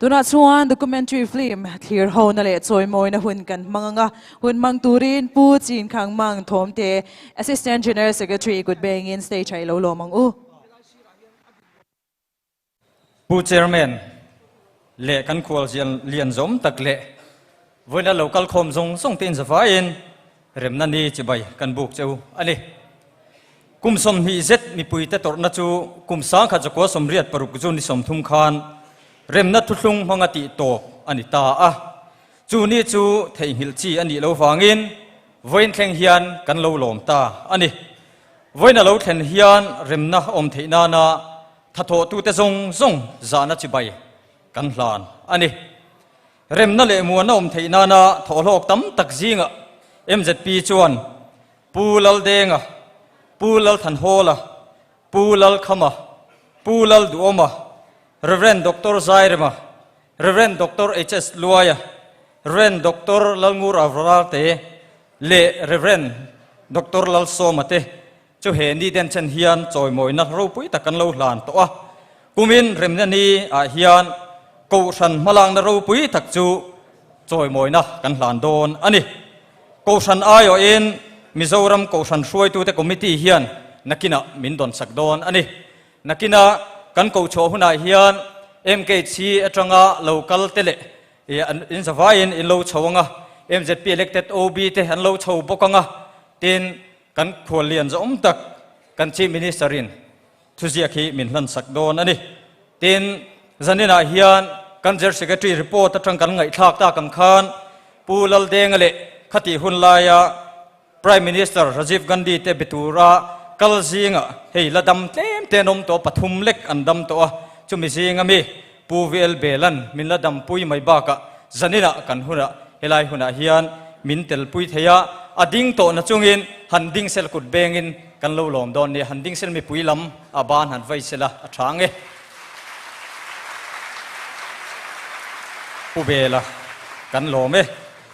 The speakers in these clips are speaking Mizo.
Tunah chuan documentary film thlir hona leh chawimawina hun kan hmang ang a, hun hmang turin Pu Chin Khang Mang Thawmte, Assistant General Secretary kut bengin stage ah i lo lawm ang u. Pu Chairman leh kan khual lian zawm tak leh vawiina lo kal khawm zawng zawng te inzavaiin remna ni chibai kan buk cheu a ni. Kum 20 zet mipuite tawrhna chu kum 1986 June ni 30 khan remna thuthlung hmanga tih tawp a ni ta a. Chu ni chu theihnghilh chi a nih lo vangin vawiin thleng hian kan lo lawm ta a ni. Vawiin a lo thlen hian remna awm theih nana thathawhtute zawng zawng zahna chibai kan hlan a ni. Remna leh muanna awm theih nana thawhhlawk tam tak zingah mzp chuan Pu Laldenga, Pu Lalthanhawla, Pu Lalkhama, Pu Lalduhawma, Rev. Doctor Zairema, Rev. Doctor HS Luaia, Rev. Doctor Lalngur Avralte leh Rev. Doctor Lalsawma te chu he ni denchen hian chawimawina ropui tak kan lo hlan tawh a. Kumin remna ni ah hian Kohhran hmalakna ropui tak chu chawimawina kan hlan dawn a ni. Kohhran aiawhin Mizoram Kohhran Hruaitute Committee hian nakinah min dawn sak dawn a ni. Nakina kan kohchhuah hunah hian MKC atanga lo kal te leh in zavaiin in lo chho ang a, mzp elected OB te an lo chho bawk ang a, tin kan khuallian zawm tak kan Chief Minister in Thuziak hi min hlan sak dawn a ni. Tin, zaninah hian kan General Secretary report atang kan ngaihthlak tak ang khan Pu Laldenga leh khatih hun laia Prime Minister Rajiv Gandhi te be tura kal zingah hei la dam tlem te an awm tawh a, pathum lek an dam tawh a, chumi zinga mi Pu VL Belan min la dampui mai bakah zaninah kan hunah helai hunah hian min telpui thei a, a ding tawh na chungin han ding sel kut bengin kan lo lawm dawn nia, han ding sel mipui lam a ban han vai sela a tha ang e. Pu Bela kan lawm e.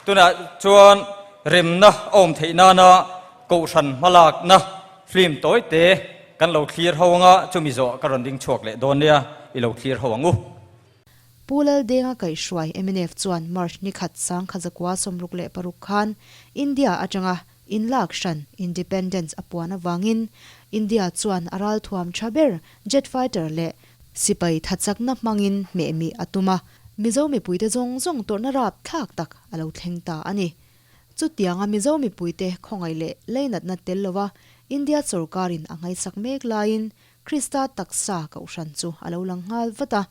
Tunah chuan remna a awm theih nana Kohhran hmalakna film tawi te kan lo thlir ho anga chumi zawh ka rawn ding chhuak leh dawn nia, i lo thlir ho ang u. Pu Laldenga kaihhruai mnf chuan March ni khat 1966 khan India atanga inlak hran, independence, a puan avangin India chuan a ralthuam tha ber jet fighter leh sipai thachakna hmangin hmehmih a tum a, Mizo mipuite zawng zawng tawrhna rapthlak tak a lo thleng ta a ni. Chutianga Mizo mipuite khawngaih leh leinatna tel lova India sorkarin a ngaihsak mek laiin Krista taksa kohhran chu a lo lang nghal vat a,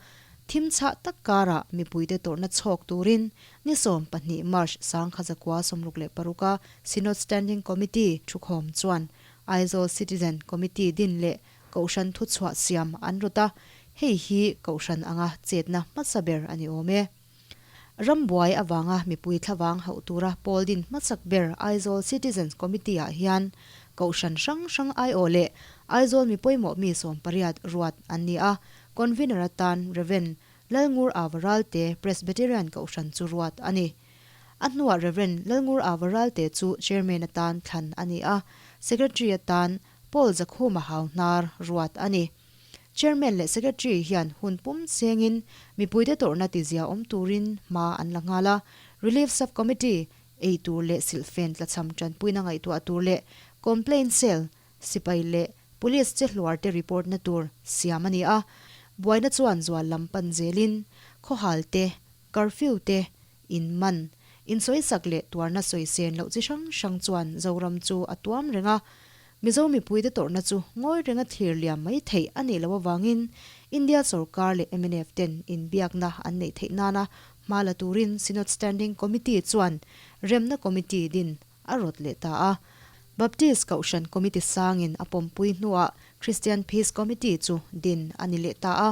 thim chhah tak karah mipuite tawrhna chhawk turin ni 12 March 1966 a Synod Standing Committee thukhawm chuan Aizawl Citizen Committee din leh kohhran thuchhuah siam an rawt a, hei hi kohhran anga chetna hmasa ber a ni awm e. Rambuai avanga mipui thlavang hauh tura pawl din hmasak ber Aizawl Citizens Committee-ah hian Kohhran hrang hrang aiawh leh Aizawl mi pawimawh mi 18 ruat an ni a, Convener atan Rev. Lalngur Ava Ralte, Presbyterian Kohhran chu ruat a ni. A hnuah Rev. Lalngur Ava Ralte chu Chairman atan thlan a ni a, Secretary atan Paul Zakhuma Hauhnar ruat a ni. Chairman leh Secretary hian hun pum chengin mipuite tawrhna tizia awm turin hma an la nghal a, Relief Sub-Committee, ei tur leh silhfen tlachham tanpuina ngaihtuah tur leh Complaint Cell, sipai leh Police che hluarte report na tur siam a ni a, buaina chuan zual lam pan zelin khawhal te, curfew te, in man, insawisak leh tuarna sawi sen loh chi hrang hrang chuan Zoram chu a tuam reng a, Mizo mipuite tawrhna chu ngawi renga thlir liam mai theih a nih loh avangin India sorkar leh mnf ten inbiakna an neih theih nana hma la turin Synod Standing Committee chuan remna committee din a rawt leh ta a. Baptist Kohhran Committee sangin a pawmpui hnuah Christian Peace Committee chu din a ni leh ta a.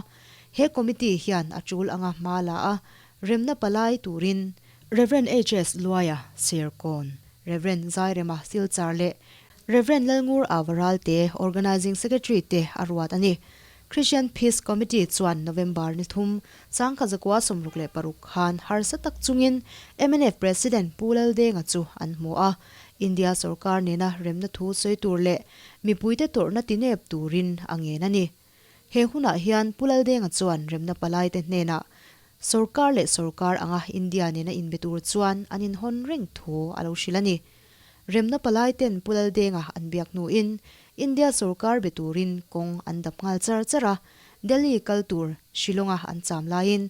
He committee hian a tul anga hma la a, remna palai turin Rev. HS Luaia, Serkawn, Rev. Zairema Silchar leh Rev. Lalngur Avaral te Organising Secretary te a ruat a ni. Christian Peace Committee chuan November ni thum, 1966 khan harsa tak chungin mnf President Pu Laldenga chu an hmu a, India sorkar nena remna thu sawi tur leh mipuite tawrhna tinep turin a ngen a ni. He hunah hian Pu Laldenga chuan remna palaite hnenah. Sorkar leh sorkar anga India nena inbe tur chuan an inhawn reng thu a lo hrilh a ni. Remna palai ten Pu Laldenga an biak hnuin India sorkar be turin kawng an dap nghal char char a, Delhi kal tur Shillong-a an cham laiin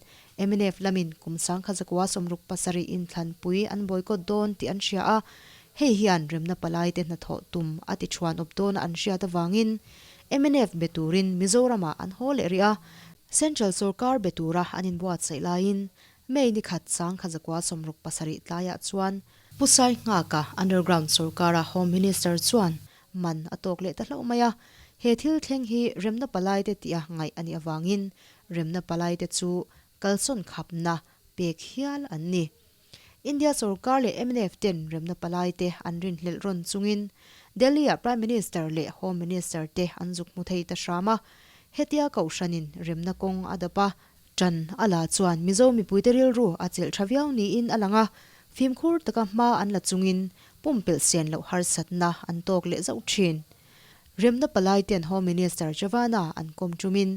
mnf lamin kum 1967 inthlanpui an boycott dawn tih an hria a, hei hian remna palai te hnathawh tum a ti thuan awp dawna an hriat avangin mnf be turin Mizoramah an haw leh rih a, Central sorkar be tura an inbuatsaih laiin May ni khat 1967 tlaiah chuan Pu Sai Nghaka underground sorkara Home Minister chuan man a tawk leh ta hlauh mai a, he thil thleng hi remna palaite tia ngaih a nih avangin remna palaite chu kalsawn khapna pek hial an ni. India sorkar leh mnf ten remna palaite an rinhlelh rawn chungin Delhi-ah Prime Minister leh Home Minister te an zuk hmu thei ta hram a, hetia kohhranin remna kawng a dap a, Ṭan a la chuan Mizo mipuite rilru a chelh ṭha viau niin a lang a, fimkhur taka hma an la chungin pumpelh sian loh harsatna an tawk leh zauh ṭhin. Remna palai ten Home Minister Javana an kawm ṭumin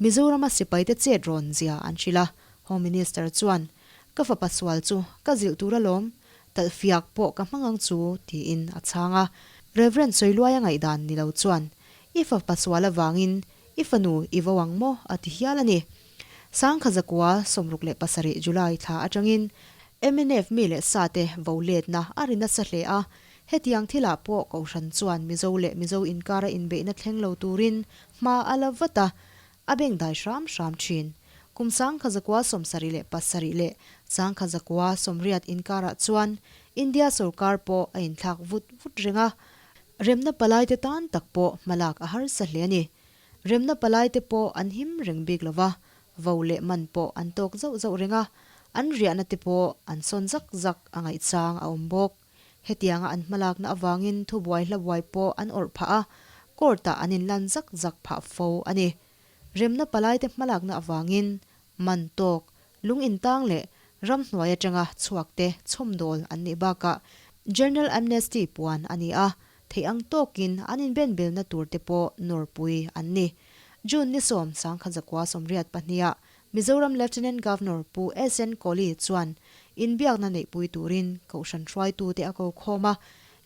Mizorama sipaite chet rawn zia an hrilh a, Home Minister chuan, Ka fapa sual chu ka zilh tur alawm, talh fiak pawh ka hmang ang chu, tiin a chhang a. Reverend Sawiluaia ngaihdan ni lo chuan, I fapa sual avangin I fanu i vo ang maw? a ti hial a ni. 1967 July thla atangin mnf mi leh sate vo letna a ri nasa hle a, hetiang thilah pawh Kohhran chuan Mizo leh Mizo inkara inbeihna thleng lo turin hma a la vat a, a bengdai hram hram thin. Kum 1977 leh 1980 inkarah chuan India sorkar pawh a inthlak vut vut reng a, Remna palaite tan tak pawh hmalak a harsa hle a ni. Remna palaite pawh an him reng bik lo va, vo leh man pawh an tawk zauh zauh reng a, an riahna te pawh an sawn zak zak a ngaihchang a awm bawk. Hetianga an hmalakna avangin thubuai hlabuai pawh an awrh phah a, court-ah an inlan zak zak phah fo a ni. Remna palaite hmalakna avangin man tawk, lung intang leh ramhnuai atanga chhuakte chhawmdawl an nih bakah General Amnesty puan a ni a, theih ang tawkin an inbenbelna turte pawh nawrpui an ni. June ni 10 1982 ah Mizoram Lieutenant Governor Pu SN Kohli chuan inbiakna neihpui turin Kohhran hruaitute a ko khawm a,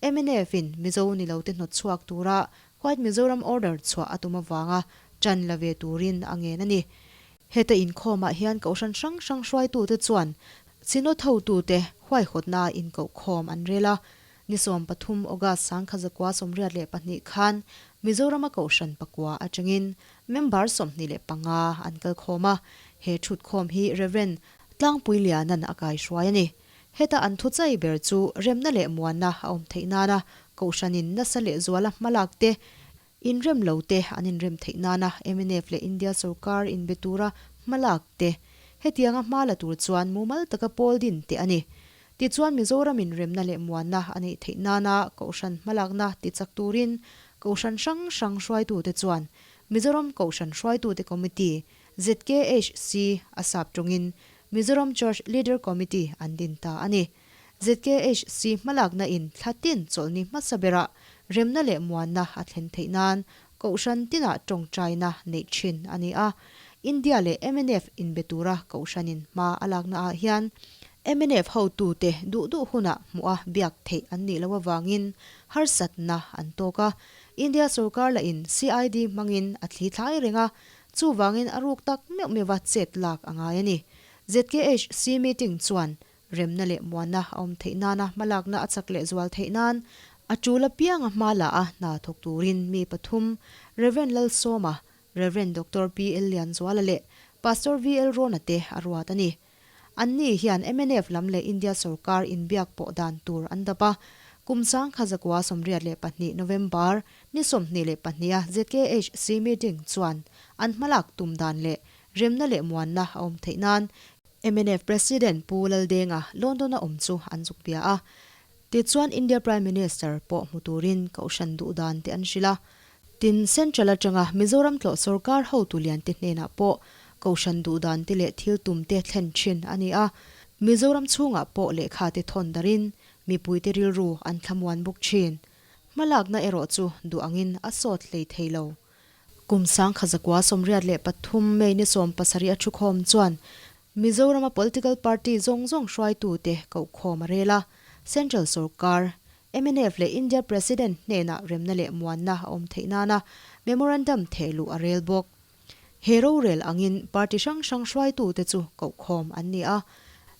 mnf in Mizo ni lote hnawtchhuak tura White Mizoram Order chhuah a tum avanga ṭan la ve turin a ngen a ni. Heta inkhawmah hian kohhran hrang hrang hruaitute chuan Synod hotute huaihawtna inkohkhawm an rel a. Ni 13 August 1982 khan Mizorama kohhran pakua atangin member 25 an kalkhawm a. He thutkhawm hi Rev. Tlangpui Liana'n a kaihruai a ni. Heta an thuchai ber chu remna leh muanna a awm theih nana kohhranin nasa lehzuala hmalak te, Inrem lo te an inrem theih nana mnf leh India sorkar inbe tura hmalak te, hetianga hma la tur chuan mumal taka pawl din te a ni. Tichuan Mizoram inremna leh muanna a neih theih nana Kohhran hmalakna tichak turin Kohhran hrang hrang hruaitute chuan Mizoram Kohhran Hruaitute Committee, ZKHC, a sap tawngin Mizoram Church Leader Committee an din ta a ni. ZKHC hmalakna in thla tin chawlhni hmasa berah remna leh muanna a thlen theih nan Kohhran tinah tawngtaina neih thin a ni a. India leh mnf inbe tura Kohhranin hma a lakna ah hian mnf hotute duh duh hunah hmuh a biak theih an nih loh avangin harsatna an tawk a. India sorkar lahin CID hmangin a thli thlai reng a, chuvangin a ruk tak meuh meuha chet lak a ngai a ni. ZKHC meeting chuan Remna leh muanna a awm theih nana hmalakna a chak leh zual theih nan a tul apianga hma la a hna thawk turin mi pathum, Rev. Lalsawma, Rev. Doctor PL Lianzuala leh Pastor VL Rawna te a ruat a ni. Anni hian mnf lam leh India sorkar inbiak pawh dan tur an dap a, kum 1982 November ni 22 a ZKHC meeting chuan an hmalak tum dan leh remna leh muanna a awm theih nan Mnf President Pu Laldenga London-a awm chu an zuk bia a. Tichuan India Prime Minister pawh hmu turin Kohhran duh dan te an hrilh a. Tin, Central atanga Mizoram tlawh sorkar hotu lian te hnenah pawh Kohhran duh dan te leh thil tum te thlen thin a ni a. Mizoram chhungah pawh lehkha te thawn darin mipuite rilru an thlamuan bawk thin. Hmalakna erawh chu duh angin a sawt hlei thei lo. Kum 1983 May ni 70 a thukhawm chuan Mizorama political party zawng zawng hruaitute kohkhawm a rel a, Central sorkar, mnf leh India President hnenah remna leh muanna a awm theih nana memorandum thehluh a rel bawk. He rorel angin party hrang hrang hruaitute chu kohkhawm an ni a,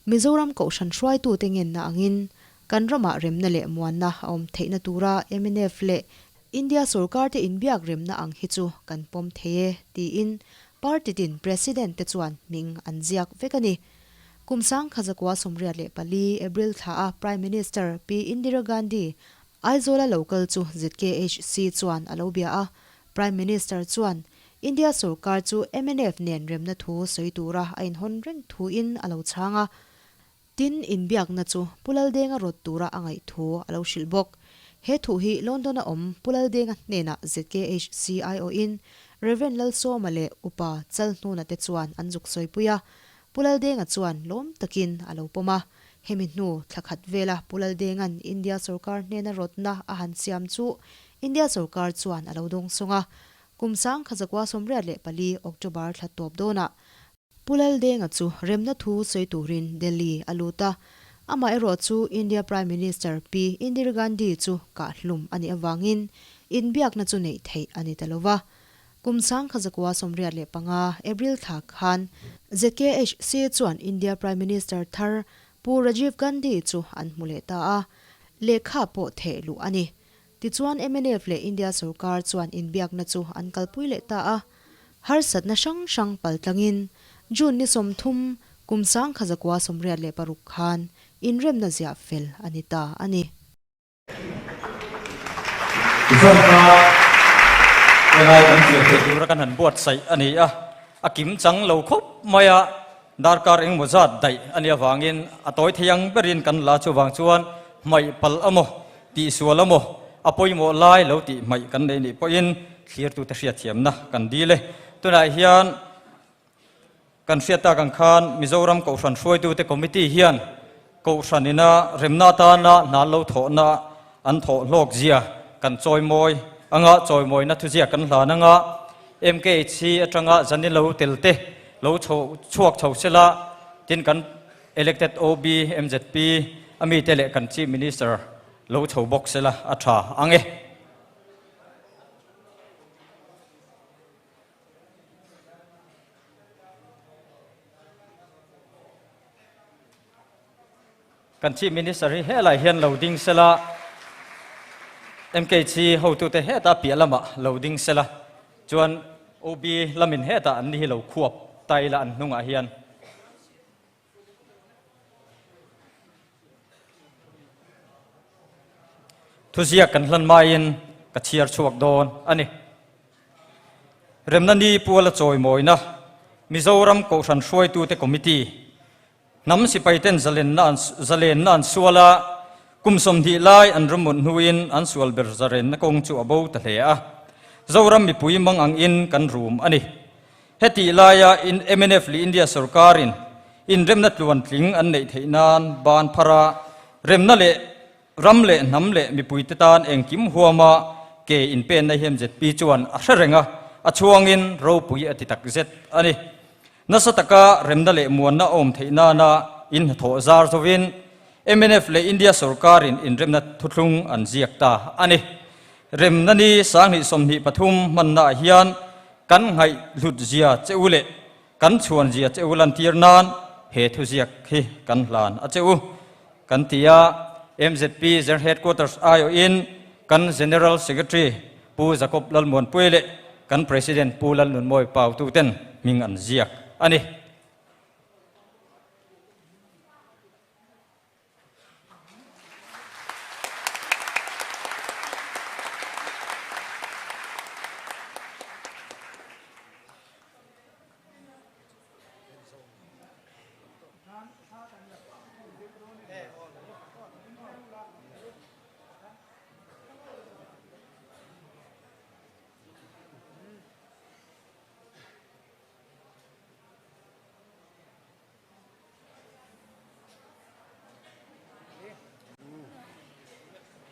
Mizoram kohhran hruaitute ngenna angin kan ramah remna leh muanna a awm theihna tura mnf leh India sorkarte inbiak remna ang hi chu kan pawm thei e, tiin party tin President te chuan hming an ziak vek a ni. Kum sangkhazakua 84 April thla a Prime Minister Pi Indira Gandhi Aizawla lo kal chu ZKHC chuan a lo bia a, Prime Minister chuan India sorkar chu mnf nen remna thu sawi tura a inhawn reng thuin a lo chhang a, Tin, inbiakna chu Pu Laldenga rawt tura a ngaih thu a lo hrilh bawk. He thu hi London-a awm Pu Laldenga hnenah ZKHCIO-in Rev. Lalsawma leh Upa Chalhnuna te chuan an zuk sawipui a, Pu Laldenga chuan lawm takin a lo pawm a. Hemi hnu thla khat vela Pu Laldenga'n India sorkar hnena rawtna a han siam chu India sorkar chuan a lo dawng sawng a. Kum 1984 October thla tawp dawnah Pu Laldenga chu remna thu sawi turin Delhi a lut a, amaherawh chu India Prime Minister Pi Indira Gandhi chu kahhlum a nih avangin inbiakna chu neih theih a ni ta lo va. Kum 1985 April thla khan ZKHC chuan India Prime Minister thar Pu Rajiv Gandhi chu an hmu leh ta a, lehkha pawh theh luh a ni. Tichuan mnf leh India sorkar chuan inbiakna chu an kalpui leh ta a. Harsatna hrang hrang paltlangin June ni 30 kum 1986 khan inremna ziah fel a ni ta a ni. Tichuan kha helai kan ziah theih tura kan han buatsaih a ni a, a kim chang lo khawp mai a, darkar engmaw zat daih a nih avangin a tawi thei ang berin kan la chuvang chuan hmaih palh a maw Tihsual a maw? A pawimawh lai lo tih hmaih kan nei nih pawhin thlirtute hriatthiamna kan dil e. Tunah hian kan hriat tak ang khan Mizoram Kohhran hruaitute Committee hian Kohhran ina remna atana hna lo thawhna an thawh hlawk zia kan chawimawi anga chawimawina thuziak kan hlan anga MKHC atanga zani lo telte lo chho chhuak chho sela tin kan Elected OB, MZP, a mite leh kan Chief Minister lo chho bawk sela a tha ang e. Kan Chief Minister hi helai hian lo ding sela, MKC hotute heta piah lamah lo ding sela, chuan OB lamin hetah an ni hi lo khuap ta ila an hnungah hian. Thuziak kan hlan maiin ka chhiar chhuak dawn a ni. Remna ni puala chawimawina Mizoram Kohhran hruaitute Committee, hnam sipaiten zalenna an sual a, kum 20 lai an rawmawt hnuin an sual ber zarenna kawng chu a bo ta hle a. Zoram mipui mang angin kan rum a ni. Hetih laia mnf leh India sorkarin inremna tluantling an neih theih nan ban phar a, remna leh ram leh hnam leh mipuite tan engkim huama ke inpenna hi mzp chuan a hre reng a, a chhuangin ropui a ti takzet a ni. Nasa taka remna leh muanna a awm theih nana inhnathawh zar zovin mnf leh India sorkarin inremna thuthlung an ziak ta a ni. Remna ni 2023 hmannaah hian Kan ngaihhlut zia che u leh kan chhuan zia che u lantir nan he thuziak hi kan hlan a che u. Kan ti a, MZP General Headquarters aiawhin kan General Secretary Pu Jacob Lalmuanpuii leh kan President Pu Lalnunmawi Paututen hming an ziak a ni.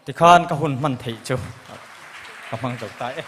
Tikhan ka hun hman theih chu ka hmang zo ta e.